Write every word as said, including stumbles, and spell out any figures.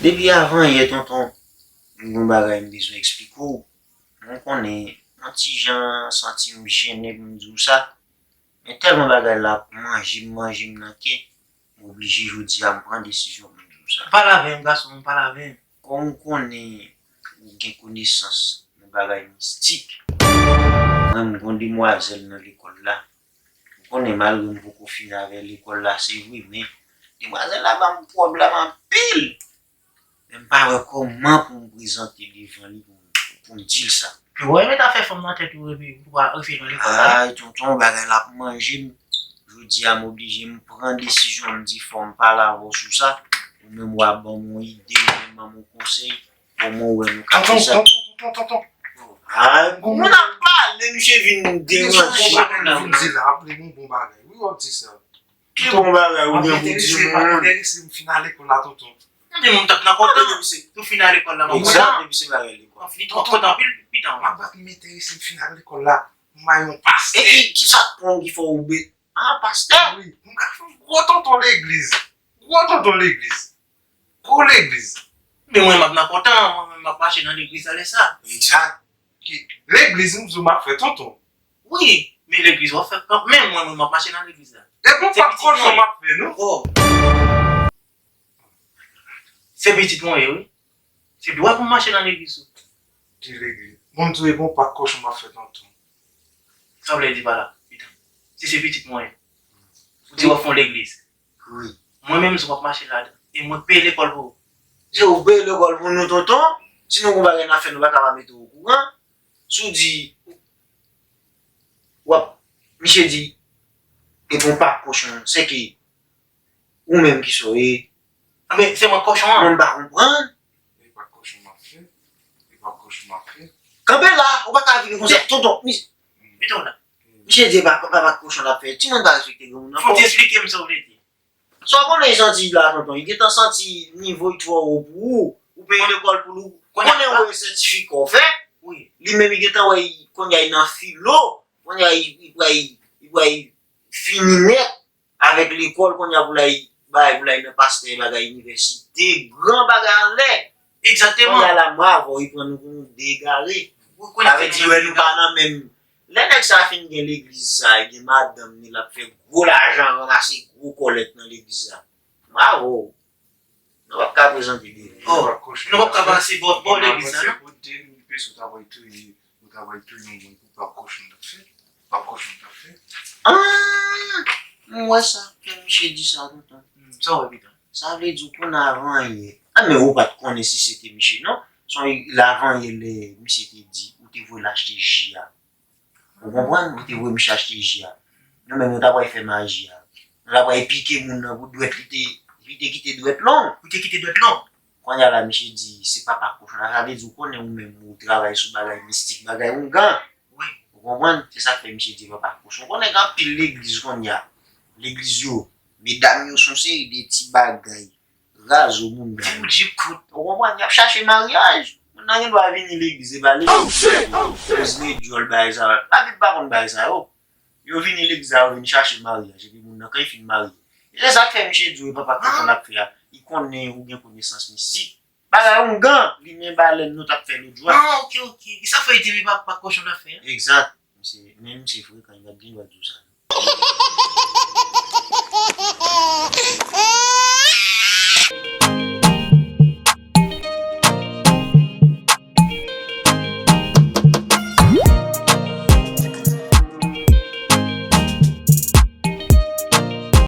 Depi avanyè, tonton, m gen yon bagay m bezwen eksplike w. Mwen konnen, yon ti jan santi m jennen pou m di w sa. Men tèlman bagay la ap manje m, manje m nan kè, m oblije jodi a m pran desizyon pou m di w sa. Pale avè m, gason, pale avè m. Kòm ou konnen, ou gen konesans nan bagay mistik. Mwen, m gen yon demwazèl nan lekòl la. Ou konnen, malgre m poko fin avè lekòl la, se vre, men demwazèl la ban m pwoblèm anpil. Men m pa wè kòman pou m prezante devan li pou m, pou m di l sa. Ou wè, mèt afè fanm nan tèt ou epi ou pa rive nan lekòl la. Ay, tonton, bagay la ap manje m. Jodi a, m oblije m pran desizyon, m di fò m pale avè w sou sa. Ou menm w a ban m yon ide, ou menm ban m yon konsèy. Kòman w wè nou ka fè sa? Tonton, tonton, tonton, tonton. Ay, kòman n ap pale, misye vin deranje. Vin di la, ap li yon bon bagay. Wi, w ap di sa. Ki bon bagay ou gen pou di moun? M ap enterese, m fin ale lekòl la, tonton. Mwen, m t ap nan kontan. Ou fin ale lekòl la, mwen kontan. Egzak, depi se bagay lekòl. Mwen fini twò kontan anpil, pitan. M ap bat m enterese, m fin ale lekòl la. M bay yon pastè. E ki, ki sa k pran w ki fè w bet? Ah, pastè? Wi, m ka fè gwo tonton legliz. Gwo tonton legliz. Gwo legliz. Men mwen, m ap nan kontan, mwen, mwen, m ap mache nan legliz la lè sa. Egzak. Ki, legliz, m di w m ap fè tonton. Wi, men legliz w ap fè kanmenm, mwen, mwen, m ap mache nan legliz la. E bon, se pa pitit kochon mwen m ap fè, non? Oh. Se pitit mwen ye, wi. Se dwa pou m mache nan legliz ou. Ki legliz? Bon, m di w, e bon, pa kochon m ap fè tonton. Sa w vle di pa la, pitan? Si se pitit mwen ye. Ou di w ap fè yon legliz. Wi. Mwen menm, si w ap mache ladan. E mwen peye lekòl pou ou. Se ou peye lekòl pou nou, tonton? Si nou gon bagay n ap fè, nou pa ka pa mete w okouran. Si w di, w ap, misye di, e bon, pa kochon, se ki ou menm ki sa w ye. Anben, se mwen kochon an. Mwen m pa konprann. E pa kochon m ap fè. E pa kochon m ap fè. Kanpe la, ou pa ka vini konsa. Tonton, mis-, Mete w la. Misye di e pa, pa, pa kochon l ap fè. Timoun pa respekte granmoun nan. Fò w te esplike m sa w vle di. Sa w konnen santi la, tonton. Li gentan santi nivo l twò wo pou ou. Ou peye lekòl pou li. Konnen ou wè sètifika w fè. Wi. Li menm li gentan wè, kounye a li nan filo. Kounye a li, li pral, li pral fini nèt avèk lekòl, kounye a pou l al bay, pou l al nan pastè, bagay inivèsite, gran bagay anlè. Egzakteman. Kounye a la, mwen avè w, li pran nou pou nou de egare. Wi, kounye a sa vle di, wè, nou pa nan menm. Lè nèg sa fin gen legliz sa, gen madanm li, l ap fè gwo lajan, ranmase gwo kòlèt nan legliz la. Mwen avè w. Nou p ap ka prezante de. Oh, nou p ap ka pase bò, bò legliz la, non? Pou de mil peso, w ta pral touye, w ta pral touye yon moun pou pa kochon l ap fè. Pa kochon l ap fè. Ah! M wè sa, ke misye di sa, tonton. Hmm, sa w wè, pitan? Sa vle di w konn avanyè. Ah, men ou pa t konnen si se te misye, non. Se yon lavanyè lè misye te di, ou te voye l achte ji a. Ou konprann? Ou te voye misye achte ji a. Nou menm, nou ta pral fè maji a. Nou ta pral pike moun nan pou dwèt li te, li te kite dwèt long. Ou te kite dwèt long. Kounye a la, misye di, se papa kochon la. Sa vle di, ou konnen ou menm, ou travay sou bagay mistik, bagay oungan. Wi. Ou konprann? Se sa k fè misye di papa kochon. Ou konnen gen anpil legliz kounye a. Legliz yo, medam yo se yon seri de ti bagay. Razo moun dan. Ou konprann? Y ap chache maryaj. Moun nan gen dwa vini legliz, e pa legliz. Poz ledjòl bagay sa yo. Labib pa konn bagay sa yo. Yo vini legliz la, yo vin chache maryaj. Epi moun nan, kan li fin marye. E se sa k fè misye di w, e papa kochon l ap fè a. Li konnen ou gen konesans mistik. Bagay oungan, li men balèn nou t ap fè lòt jou a. Ah, ok, ok. E sa fè li te men papa kochon l ap fè a? Egzat. Misye, men misye frekan, li pa t gen dwa di w sa.